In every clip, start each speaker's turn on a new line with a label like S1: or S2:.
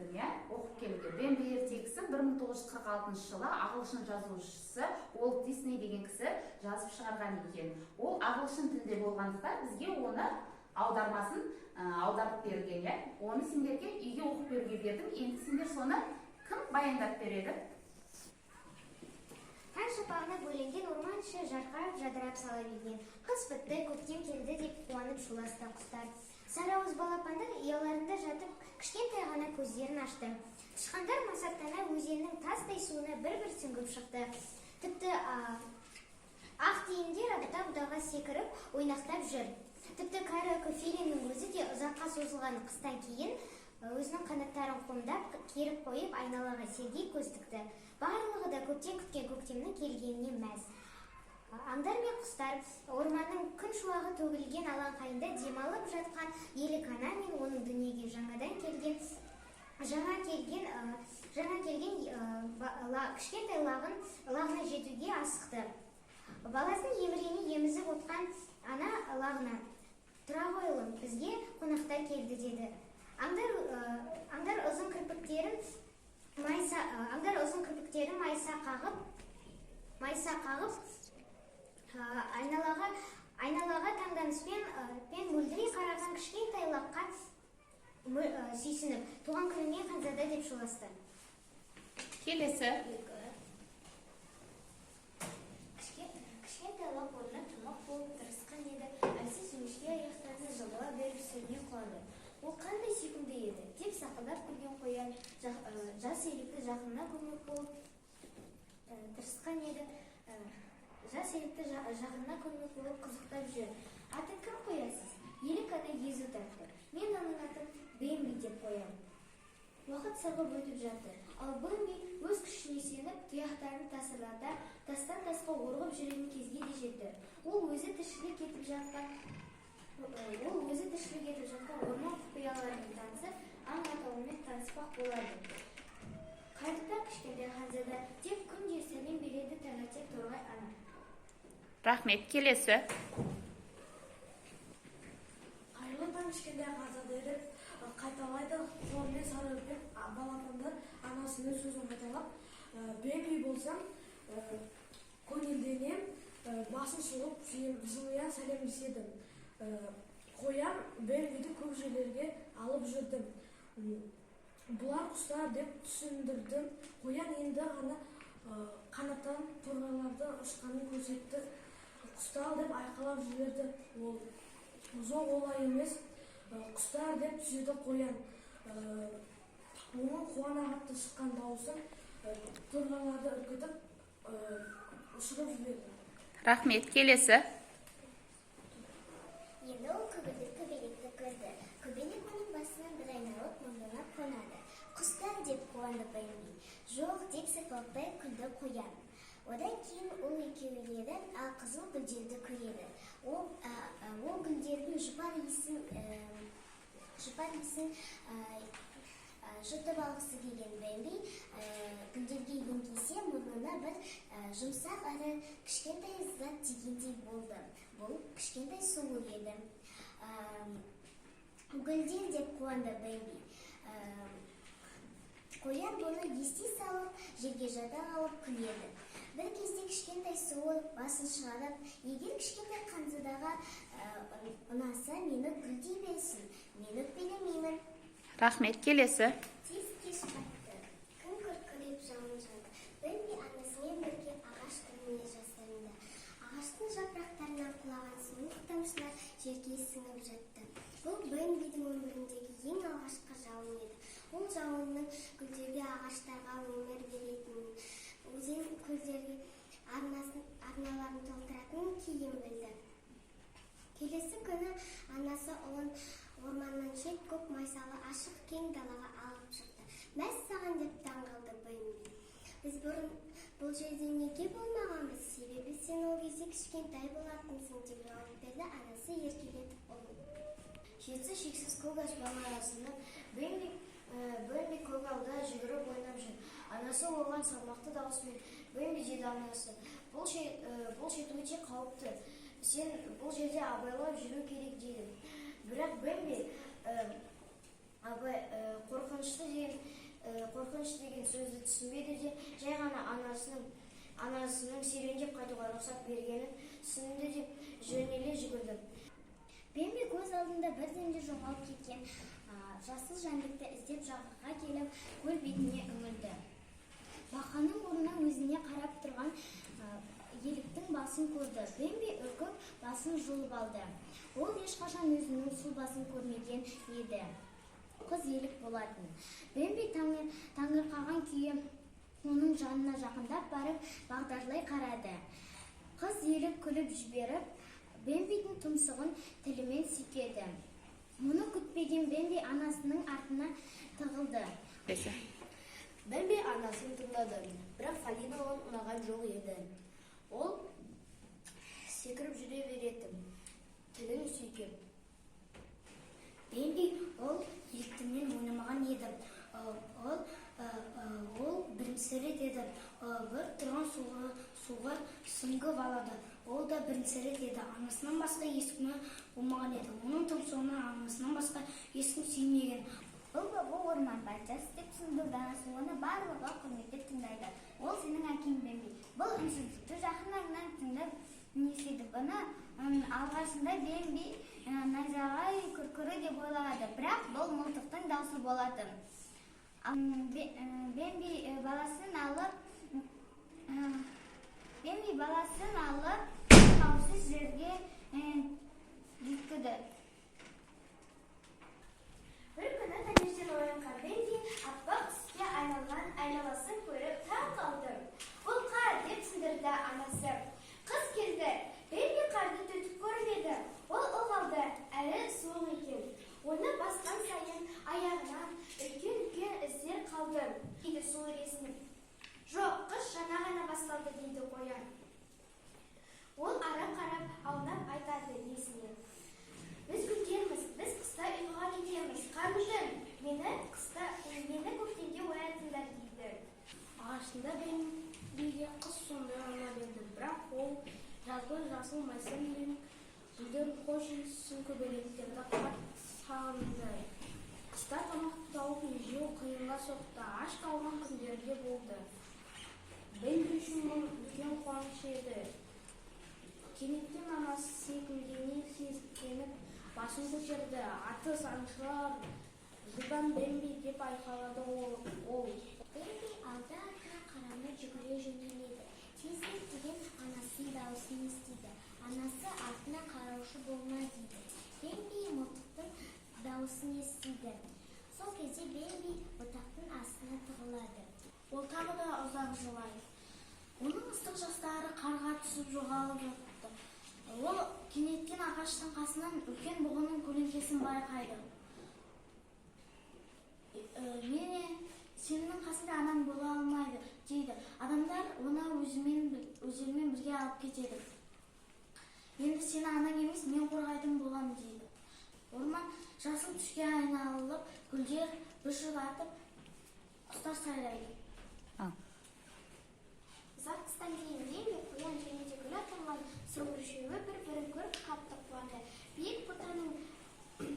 S1: бердім, иә, оқып келуге. Бэмби ертегісін 1946 жылы ағылшын жазушысы Уолт Дисней деген кісі жазып шығарған екен. Ол ағылшын тілінде болғандықтан, бізге оны аудармасын аударып берген, иә. Оны сендерге үйге оқып беруге бердім. Енді сендер соны кім баяндап береді?
S2: Таң шапағына бөленген орман іші жарқырап, жадырап сала берген. Қыс бітті, көктем келді деп қуанып шуласты құстар. Сарыауыз балапандар ұяларында жатып, кішкентай ғана көздерін ашты. Тышқандар масаттана өзеннің тастай суына бір-бір сүңгіп шықты. Тіпті ақ тиіндер бұта бұтаға секіріп, ойнақтап жүр. Тіпті кәрі үкі филиннің өзі де ұзаққа созылған қыстан кейін өзінің қанаттарын қомдап, керіп қойып, айналаға сергек көз тікті. Барлығы да көптен күткен көктемнің келгеніне мәз. Аңдар мен құстар орманның күн шуағы төгілген алаңқайында демалып жатқан елік ана мен оның дүниеге жаңадан келген жаңа келген жаңа келген кішкентай лағына жетуге асықты. Баласын емірене емізіп отқан ана лағына: «Тұра ғой, ұлым, бізге қонақтар келді», – деді. Аңдар ұзын кірпіктерін майса қағып, айналаға таңданыспен мөлдірей қараған кішкентай лаққа сүйсініп: «Туған күніңмен, ханзада!» – деп шуласты.
S1: Келесі.
S3: Кішкентай лақ орнына тұрмақ болып тырысқан еді, әлсіз жіңішке аяқтарын жыбырлай беріп, сүріне құлады. «Ол қандай сүйкімді еді!» – деп сақылдап күлген қоян жас елікті жақынына көрмек болып тырысқан еді, жас елікті жақынына көрмек болып қызықтап жүр. «Атын кім қоясыз?» Елік ана езу тартты. «Мен оның атын Бэмби деп қоямын». Уақыт сырғып өтіп жатты. Ал Бэмби өз күшіне сеніп, тұяқтарын тасырлата тастан тасқа орғып жүретін кезге де жетті. Ол өзі тіршілік етіп жатқан орман құпияларымен танысып, аң атаулымен таныспақ болады. «Қайырлы таң, кішкентай ханзада!» – деп күнде сәлем береді таңертең торғай ана.
S1: Рахмет, келесі.
S4: «Қайырлы таң, кішкентай ханзада!» – деп қайталайды қуанмен сары үрпек балапандар анасының сөзін қайталап. Бэмби болсам, көңілдене басын сұғып, жымия сәлемдеседі. Қоян Бэмбиді көп жерлерге алып жүрді. «Бұлар құстар», – деп түсіндірді қоян. Енді ғана қанаттанып, торғайлардың ұшқанын көрсетті. «Құстар!» – деп айқайлап жіберді ол. «Жоқ, олай емес, құстар», – деп түзеді қоян. Оның қуана қатты шыққан дауысы торғайларды үркітіп, ұшырып жіберді.
S1: Рахмет, келесі.
S2: Енді ол көгілдір көбелекті көрді. Көбелек оның басынан бір айналып, мұрнына қонады. «Құстар!» – деп қуанды Бэмби. «Жоқ», – деп сықылықтай күлді қоян. Одан кейін ол екеулері қызыл гүлдерді көреді. Ол гүлдердің жұпар иісін жұтып алғысы келген Бэмби гүлдерге еңкейсе, мұрнына бір жұмсақ әрі кішкентай зат тигендей болды. Бұл кішкентай суыр еді. «Гүлдер!» – деп қуанды Бэмби. Қоян бұны ести салып, жерге жата қалып күледі. Бір кезде кішкентай суыр басын шығарып: «Егер кішкентай ханзадаға ұнаса, мені гүлдей берсін, мен өкпелемеймін».
S1: Рахмет, келесі.
S2: Тез кеш батты. Күн күркіреп жауын жауды. Бэмби анасымен бірге ағаш түбіне жасырынды. Ағаштың жапырақтарынан құлаған суық тамшылар жерге сіңіп жатты. Бұл Бэмбидің өміріндегі ең алғашқы жауын еді. Ол жауынның гүлдерге, ағаштарға өмір беретінін, өзен көлдерге арналарын толтыратынын кейін білді. Келесі күні анасы ұлын орманнан шет, көк майсалы ашық кең далаға алып шықты. «Мәссаған!» – деп таңғалды Бэмби. «Біз бұрын бұл жерде неге болмағанбыз?» «Себебі сен ол кезде кішкентай болатынсың», – деп жауап берді анасы еркелетіп ұлын.
S3: Шетсіз шексіз көк аспан арасында Бэмби көгалда жүгіріп ойнап жүр. Анасы оған салмақты дауысымен: «Бэмби, – деді анасы, – бұл шет өте қауіпті. Сен бұл жерде абайлап жүру керек», – дейді. Бірақ Бэмби абай, қорқынышты деген
S2: сөзді түсінбеді де, жай ғана анасының серуендеп қайтуға рұқсат бергенін түсінді де жөнеле жүгірді.
S3: Бэмби көз алдында бірден де жоғалып кеткен жасыл жәндікті іздеп жағаға келіп, көл бетіне үңілді. Бақаның орнына өзіне қарап тұрған еліктің басын көрді. Бэмби үркіп басын жұлып алды. Ол ешқашан өзінің сұлбасын көрмеген еді. Қыз елік болатын. Бэмби таңырқаған күйі оның жанына жақындап барып, бағдарлай қарады. Қыз елік күліп жіберіп, Бэмбидің тұмсығын тілімен сүйкеді. Мұны күтпеген Бэмби анасының артына тығылды.
S5: Бэмби анасын тыңдады, бірақ Фалина оған ұнаған жоқ еді. Ол секіріп жүре беретін, тілін сүйкеп.
S2: Бэмби ол еліктімен ойнамаған еді. Ол бірінші рет еді. Бір тұрған суға сүңгіп алады. Ол да бірінші рет еді. Анасынан басқа ешкімі болмаған еді. Оның тұмсығына анасынан басқа ешкім сүймеген.
S3: Бұл Гобо орман патшасы, деп түсіндірді анасы. Оны барлығы құрметтеп тыңдайды. Ол сенің әкең, Бэмби. Бұл үнсіздікті жақын маңнан тыңдап естиді. Бұны алғашында Бэмби найзағай күркірі деп ойлады, бірақ бұл мылтықтың даусы болатын. Бэмби баласын алып қауіпсіз жерге жеткізді.
S2: Бір күні таңертең оянған Бэмби аппақ түске айналған айналасын көріп таң қалды. «Бұл қар», – деп түсіндірді анасы. Қыс келді. Бэмби қарды түртіп көріп еді. Ол ылғалды әрі суық екен. Оны басқан сайын аяғынан үлкен-үлкен іздер қалды, дейді сұлу ресініп. «Жоқ, қыс жаңа ғана басталды», – дейді қоян. Ол ары қарап аунап айтады иесіне: «Біз гүлдерміз, біз қыста ұйқыға кетеміз. Қарлы мені көктемде оятыңдар», – дейді.
S4: Алғашында Бэмбиге қыс сондай ұнап еді, бірақ ол жазғы жасыл майса мен гүлдердің хош иісін, көбелектерді қатты сағынды. Қыста тамақ тауып жеу қиынға соқты, аш қалған күндер де болды. Бэмби үшін бұл үлкен қуаныш еді. Кенеттен анасы секімдене сескеніп басын көтерді. «Атыс, аңшылар! Жылдам, Бэмби!» – деп айқайлады ол.
S3: Бэмби алды артына қарамай жүгіре жөнеледі. «Тезірек!» деген анасының дауысын естиді. Анасы «Артына қараушы болма», – дейді. Бэмби мылтықтың дауысын естиді. Сол кезде Бэмби бұтақтың астына тығылады.
S6: Ол тағы да ұзақ жылайды. Оның ыстық жастары қарға түсіп жоғалып жатты. Ол кенеттен ағаштың қасынан үлкен бұғының көлеңкесін байқайды. «Міне, сенің қасында анаң бола алмайды», – дейді. «Адамдар оны өздерімен бірге алып кетеді. Енді сені анаң емес, мен қорғайтын боламын», – дейді. Орман жасыл түске айналып, гүлдер бүршік атып, құстар сайрайды.
S2: Ұзақ қыстан кейін Бэмби, қоян және де гүл атанған сұлу үшеуі бір-бірін көріп қатты қуанды. Биік бұтаның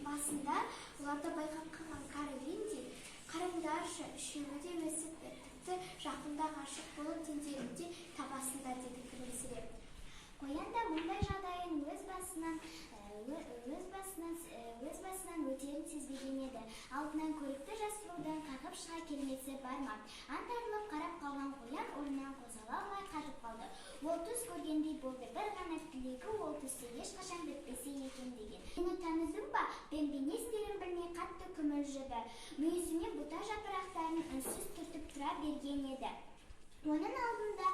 S2: басында оларды байқап қалған кәрі Винди: «Қараңдаршы, үшеуі де өсіпті, тіпті жақында ғашық болып теңдерін де табасыңдар», – деді күлімсіреп.
S3: Қоян да мұндай жағдайын өз басынан өтерін сезбеген еді. Алдынан көрікті жас сұлудан қағып шыға келмесі бар ма? Аңтарылып қарап қалған қоян орнынан қозғала алмай қатып қалды. Ол түс көргендей болды. Бір ғана тілегі ол түсі ешқашан бітпесе екен деген. «Мені таныдың ба?» Бэмби не істерін білмей қатты күмілжіді. Мүйізімен бұта жапырақтарын үнсіз түртіп тұра берген еді. Оның алдында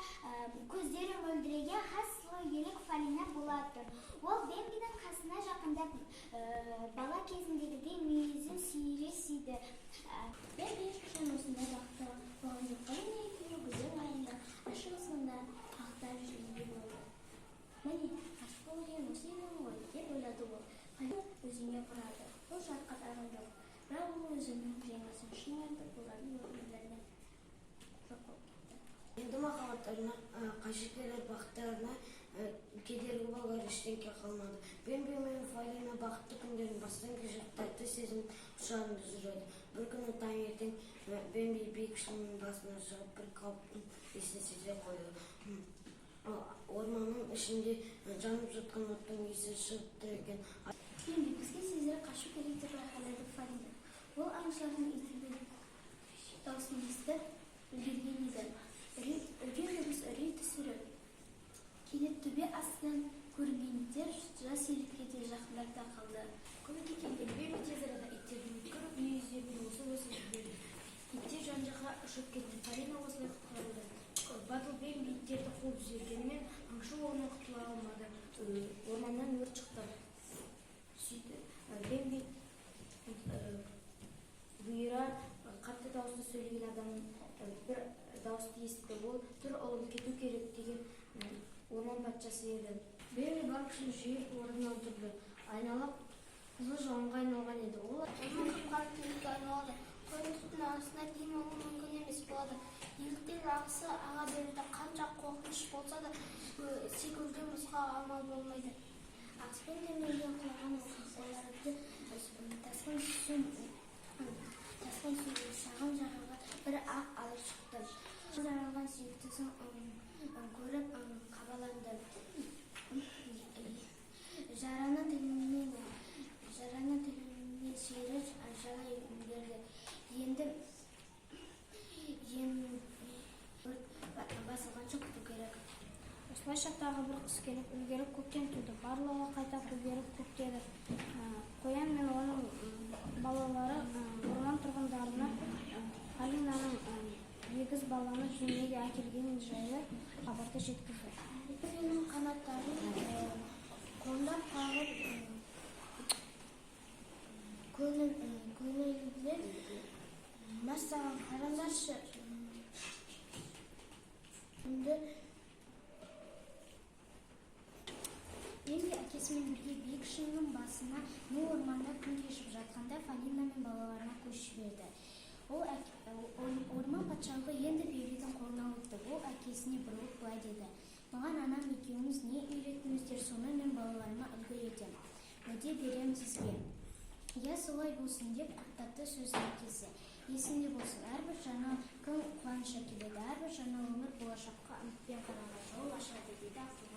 S3: көздері мөлдіреген хас сұлу елік Фалина болатын. Ол Бэмбидің қасына жақындап, бала кезіндегідей мүйізін сүйіре сүйді.
S6: Бэмби ешқашан осындай бақытты болған жоқ. Фалина екеуі гүлдер айында ашық аспанда қалықтап жүргендей болды. «Міне, ғашық болу деген осы екен ғой», – деп ойлады ол. Фалина өзенге қарады. Ол жарақаттанған жоқ, бірақ ол өзінің жеңісін шын айтып, олардың өмірлерінен жоқ болып кетті.
S7: Енді махаббаттарына қайшы келер, бақыттарына кедергі болар ештеңе қалмады. Бэмби мен Фалина бақытты күндерін бастан кешіріп, тәтті сезім құшағында жүреді. Бір күні таңертең Бэмби биік Биік шыңның басына шығып, бір қауіптің иісін сезе қойды. Орманның ішінде жанып жатқан оттың иісі шығып тұр екен.
S6: «Бэмби, бізге тезірек қашу керек!» – деп айқайлады Фалина. Ол аңшылардың итінің даусын естіп үлгерген еді. Үрген дыбыс үрей түсіріп, кенет төбе астынан көрінген иттер жас елікке де жақындап та қалды.
S3: Көмекке келген Бэмби тез арада иттердің өткір мүйіздерін осып-осып жіберді. Иттер жан-жаққа ұшып кетті. Фалина осылай құтқарылды. Батыл Бэмби иттерді қуып жібергенімен, аңшы оғынан құтыла алмады. Орманнан өрт шықты. Сөйтіп Бэмби бұйра, қатты дауысты сөйлеген адамның бір дауысты естіді. Ол «Тұр, ұлым, кету керек» деген орман патшасы еді.
S5: Бэмби бар күшін жиып, орнынан тұрды. Айнала қызыл жалынға айналған еді. Ол
S6: Орман қап-қара түнекке айналады. Қою түтін арасында дем алу мүмкін емес болады. Еліктер ағысы аға берді. Қанша қорқыныш болса да, секіруден басқа амал болмайды. Ағыспен төменге құлаған оларды тасқын су шағын жағаға бір-ақ алып шықты. Жаралған сүйіктісін көріп, қабаланды. Жараны тілімен шиырып, жалай берді. Енді өрт басылғанша күту керек.
S8: Осылайша тағы бір қыс келіп үлгеріп, көктем туды. Барлығы қайта көгеріп көктеді. Қоян мен оның балалары орман тұрғындарына Фалинаның егіз баланы дүниеге әкелгені жайлы хабарды жеткізді.
S6: Менің қанаттарын қомдап қағып, көңілден: «Мәссаған, қараңдаршы, үнді!» Бэмби әкесімен бірге биік шыңның басына, ну орманда күн кешіп жатқанда, Фалина мен балаларына көш жіберді. Ол орман патшалығы енді Бэмбидің қолына өтті. Ол әкесіне бұрылып былай деді: «Маған анам екеуіңіз не үйреттіңіздер, соны мен балаларыма үлгі етем. Уәде беремін сізге». «Иә, солай болсын», – деп құптады сөзін әкесі. «Есіңде болсын, әрбір жаңа күн қуаныш әкеледі, әрбір жаңа өмір болашаққа үмітпен қарауға жол ашады», – деді ақылды.